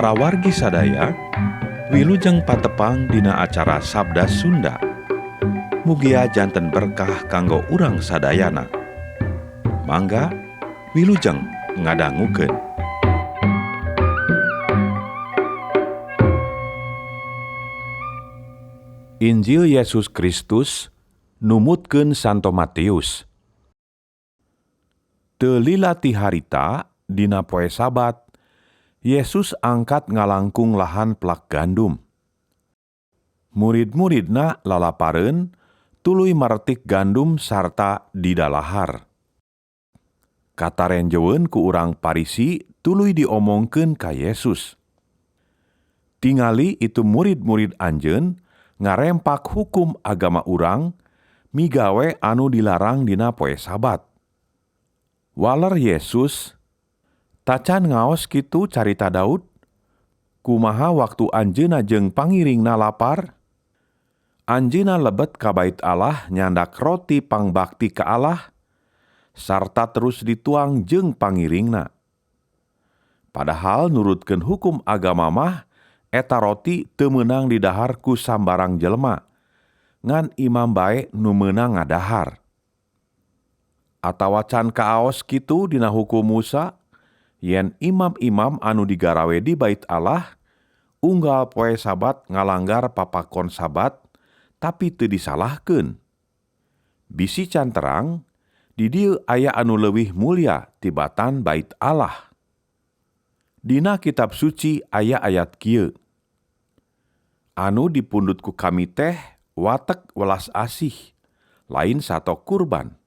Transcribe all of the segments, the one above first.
Para wargi sadaya, wilujeng patepang dina acara Sabda Sunda. Mugia janten berkah kanggo urang sadayana. Mangga wilujeng ngadangukeun. Injil Yesus Kristus numutkeun Santo Matius. Teu lila ti harita dina poe Sabat, Yesus angkat ngalangkung lahan plak gandum. Murid-muridna lalapareun tuluy maretik gandum sarta didalahar. Katarenjeun ku urang Parisi tuluy diomongkeun ka Yesus. Tingali itu murid-murid anjeun ngarempak hukum agama urang migawe anu dilarang dina poe Sabat. Waler Yesus, tacan ngaos kitu carita Daud, kumaha waktu anjeunna jeung pangiringna lapar? Anjeunna lebet ka bait Allah nyandak roti pangbakti ka Allah, sarta terus dituang jeung pangiringna. Padahal nurutkeun hukum agama mah, eta roti teu meunang didahar ku sambarang jelema, ngan imam bae nu meunang ngadahar. Atawa can kaaos kitu dina hukum Musa, yen imam-imam anu digarawe di bait Allah, unggal poe Sabat ngalanggar papakon Sabat, tapi teu disalahkeun. Bisi can terang, di dieu aya anu leuwih mulia tibatan bait Allah. Dina kitab suci aya ayat kieu. Anu dipundut ku kami teh watek welas asih, lain sato kurban.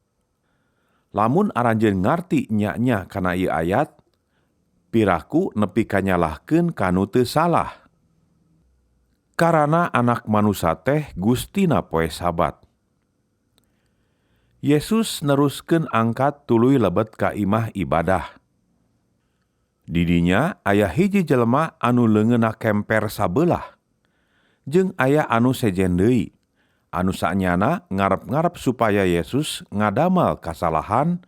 Lamun aranjeun ngarti nya-nya kana ieu ayat, piraku nepi ka nyalahkeun kanu teu salah. Karana anak manusa teh gustina poe Sabat. Yesus neruskeun angkat tuluy lebet ka imah ibadah. Didinya aya hiji jelema anu leungeunna kemper sabelah, jeung aya anu sejen deui, anu sanyana ngarep-ngarep supaya Yesus ngadamal kasalahan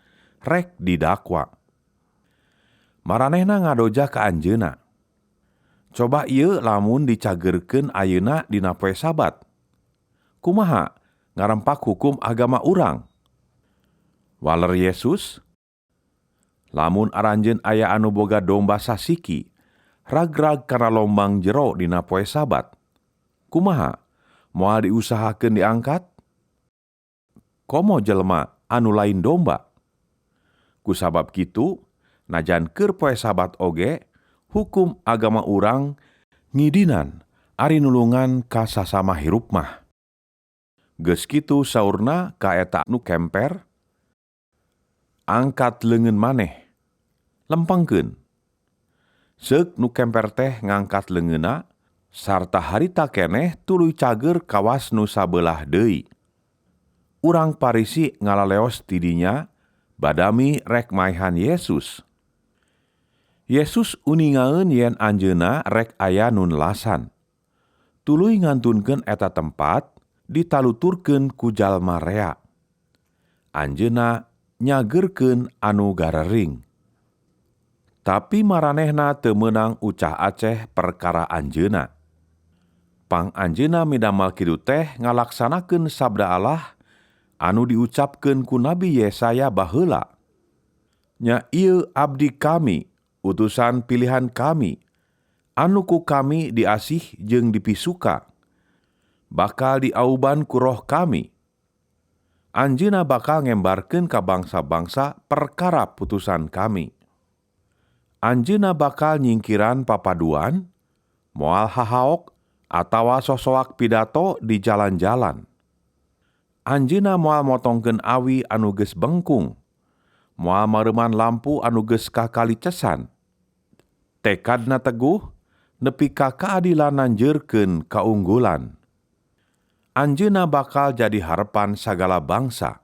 rek didakwa. Maranehna ngadoja ka anjeunna. Coba ieu lamun dicagerkeun ayeuna dina poe Sabat. Kumaha ngarempak hukum agama urang? Waler Yesus, lamun aranjeun aya anu boga domba sasiki, ragrag kana lombang jero dina poe Sabat. Kumaha moal diusahakeun diangkat? Komo jelema anu lain domba. Kusabab kitu, najan keur poe Sabat oge, hukum agama urang ngidinan ari nulungan ka sasama hirup mah. Geus kitu saurna ka eta nu kemper, angkat leungeun maneh, lempengkeun. Seuk nu kemper teh ngangkat leungeunna, sarta harita keneh tuluy cager kawas nu sabelah deui. Urang Parisi ngalaleos tidinya, badami rek maehan Yesus. Yesus uningaeun yen anjeunna rek aya nu nelasan. Tuluy ngantunkeun eta tempat ditaluturkeun ku jalma rea. Anjeunna nyagerkeun anu garering. Tapi maranehna teu meunang ucah aceh perkara anjeunna. Pang anjeunna midamal kitu teh ngalaksanakeun sabda Allah anu diucapkeun ku Nabi Yesaya baheula. Nya ieu abdi kami, utusan pilihan kami, anu ku kami diasih jeung dipisuka, bakal diauban ku roh kami. Anjeunna bakal ngembarkeun ka bangsa-bangsa perkara putusan kami. Anjeunna bakal nyingkiran papaduan, moal hahaok atawa sosoak pidato di jalan-jalan. Anjeunna moal motongkeun awi anu geus bengkung, moal mareuman lampu anu geus kakalicesan. Tekadna teguh, nepi ka kaadilan nanjeurkeun kaunggulan. Anjeunna bakal jadi harepan sagala bangsa.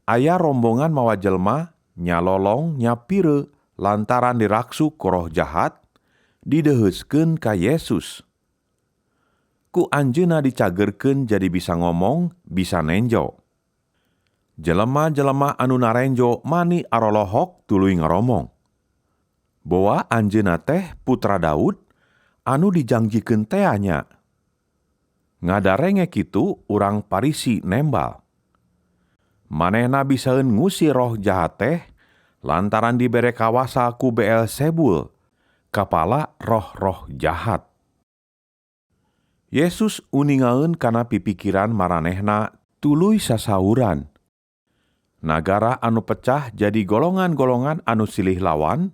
Aya rombongan mawa jelema nyalolong nyapire lantaran diraksu ku roh jahat, dideuheuskeun ka Yesus. Ku anjeunna dicagerkeun jadi bisa ngomong, bisa nenjo. Jelema-jelema anu narenjo mani arolohok tuluy ngaromong. Boa anjeunna teh putra Daud anu dijangjikeun tea nya. Ngadarenge kitu urang Parisi nembal. Manehna bisaeun ngusir roh jahat teh lantaran dibere kawasa ku Beelzebul, kapala roh-roh jahat. Yesus uningaeun kana pipikiran maranehna tuluy sasauran. Nagara anu pecah jadi golongan-golongan anu silih lawan,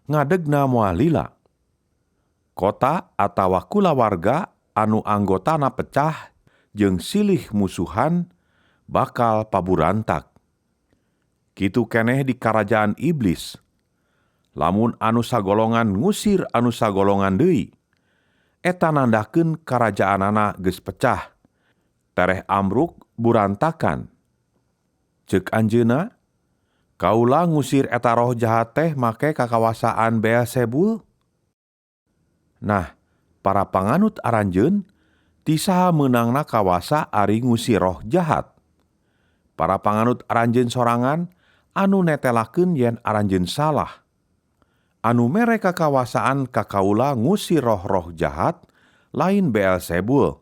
ngadegna moal lila. Kota atawa kulawarga anu anggotana pecah jeung silih musuhan bakal paburantak. Kitu keneh di karajaan iblis. Lamun anu sagolongan ngusir anu sagolongan deui, eta nandakeun karajaanana geus pecah, tereh amruk burantakan. Ceuk anjeunna, kaula ngusir eta roh jahat teh make kakawasaan Beelzebul? Nah, para panganut aranjeun ti saha meunangna kawasa ari ngusir roh jahat? Para panganut aranjeun sorangan anu netelakeun yen aranjeun salah. Anu mere kakawasaan ka kaula ngusir roh-roh jahat lain Beelzebul,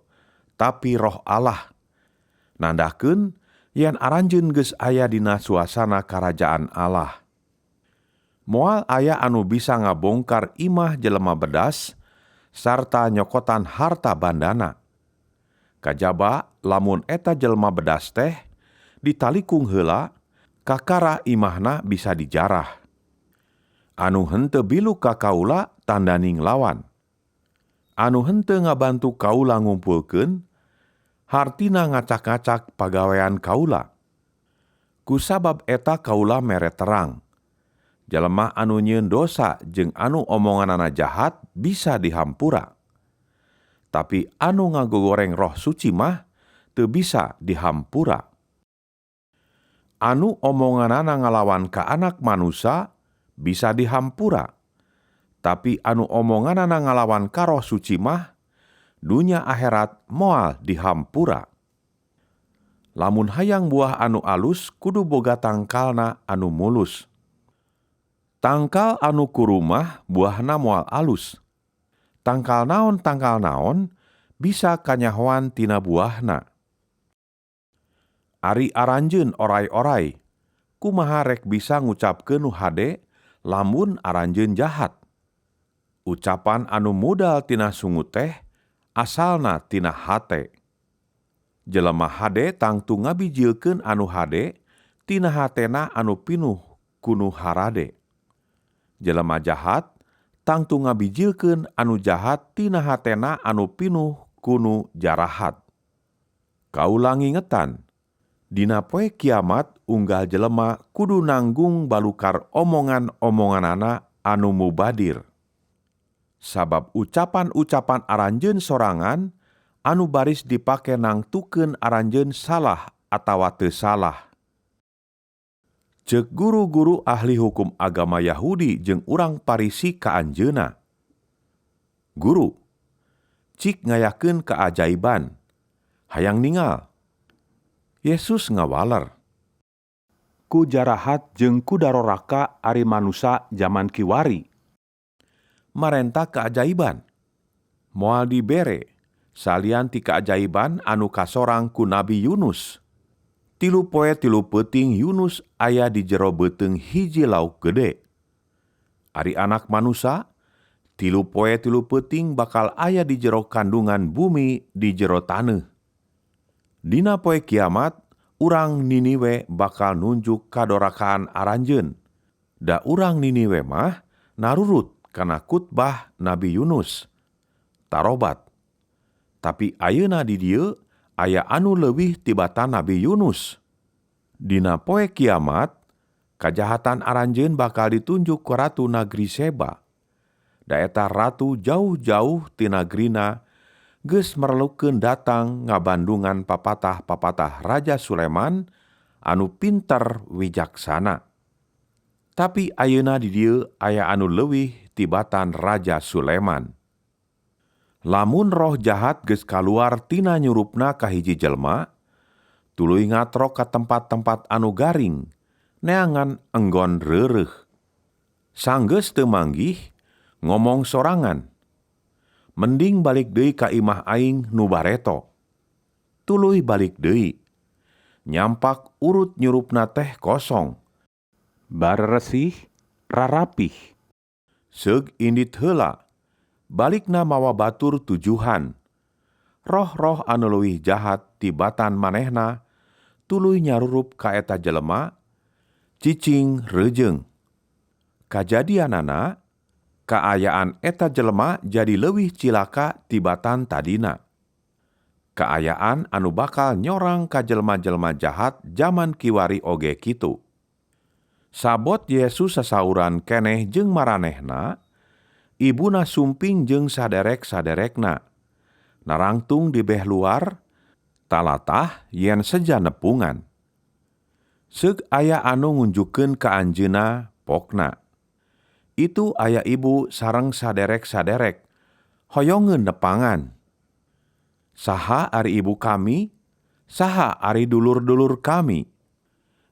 tapi roh Allah. Nandakeun yen aranjeun geus aya dina suasana karajaan Allah. Moal aya anu bisa ngabongkar imah jelema bedas sarta nyokotan harta bandana. Kajaba lamun eta jelema bedas teh ditalikung heula, kakara imahna bisa dijarah. Anu henteu bilu ka kaula tandaning lawan. Anu henteu ngabantu kaula ngumpulkeun, hartina ngacak-ngacak pagawean kaula. Kusabab eta kaula mere terang. Jelema anu nyieun dosa jeung anu omonganana jahat bisa dihampura. Tapi anu ngagogoreng Roh Suci mah teu bisa dihampura. Anu omonganana ngalawan ka anak manusa bisa dihampura. Tapi anu omonganana ngalawan ka Roh Suci mah dunya akhirat moal dihampura. Lamun hayang buah anu alus kudu boga tangkalna anu mulus. Tangkal anu kurumah buahna moal alus. Tangkal naon bisa kanyahoan tina buahna. Ari aranjeun orai-orai, kumaha rek bisa ngucapkeun nu hade lamun aranjeun jahat. Ucapan anu mudal tina sungut teh asalna tina hate. Jelema hade tangtu ngabijilkeun anu hade tina hatena anu pinuh kunu harade. Jelema jahat tangtu ngabijilkeun anu jahat tina hatena anu pinuh kunu jarahat. Kaula ngingetan, dina poe kiamat unggal jelema kudu nanggung balukar omongan-omonganana anu mubadir. Sabab ucapan-ucapan aranjeun sorangan anu baris dipake nangtukeun aranjeun salah atawa teu salah. Ceuk guru-guru ahli hukum agama Yahudi jeung urang Parisi ka anjeunna. Guru, cik ngayakeun keajaiban, hayang ningal. Yesus ngawaler. Ku jarahat jeung ku daroraka ari manusa jaman kiwari. Marenta keajaiban. Moal dibere salian ti keajaiban anu kasorang ku Nabi Yunus. 3 poe 3 peuting Yunus aya di jero beuteung hiji lauk gede. Ari anak manusa 3 poe 3 peuting bakal aya di jero kandungan bumi di jero taneuh. Dina poe kiamat urang Niniwe bakal nunjuk kadorakaan aranjeun. Da urang Niniwe mah narurut kana kutbah Nabi Yunus. Tarobat. Tapi ayeuna di dieu aya anu leuwih tibatan Nabi Yunus. Dina poe kiamat, kajahatan aranjeun bakal ditunjuk ku ratu nagri Seba. Da eta ratu jauh-jauh ti nagrina geus merlukeun datang ngabandungan papatah-papatah Raja Sulaiman anu pinter wijaksana. Tapi ayeuna di dieu aya anu leuwih tibatan Raja Sulaiman. Lamun roh jahat geus kaluar tina nyurupna ka hiji jelema, tuluy ngatrok ka tempat-tempat anu garing, neangan enggon reureuh. Sanggeus teu manggih, ngomong sorangan, "Mending balik deui ka imah aing nu bareto." Tuluy balik deui. Nyampak urut nyurupna teh kosong. Bareresih, rarapih. Seug indit heula, balikna mawa batur tujuhan. Roh-roh anu leuwih jahat tibatan manehna tuluy nyarurup ka eta jelema, cicing reujeng. Kajadianana, kaayaan eta jelema jadi leuwih cilaka tibatan tadina. Kaayaan anu bakal nyorang ka jelema-jelema jahat jaman kiwari oge kitu. Sabot Yesus sasauran keneh jeung maranehna, ibuna sumping jeung saderek-saderekna. Narangtung di beh luar, talatah yen seja nepungan. Seug aya anu ngunjukkeun ka anjeunna pokna, "Itu aya ibu sareng saderek-saderek, hoyongeun nepangan." "Saha ari ibu kami? Saha ari dulur-dulur kami?"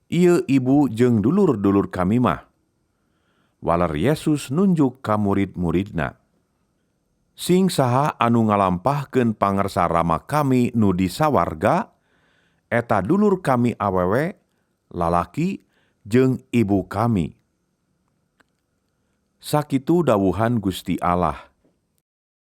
"Ieu ibu jeung dulur-dulur kami mah," waler Yesus nunjuk ka murid-muridna. "Sing saha anu ngalampahkeun pangersa Rama kami nu di sawarga, eta dulur kami awewe, lalaki, jeung ibu kami." Sakitu dawuhan Gusti Allah.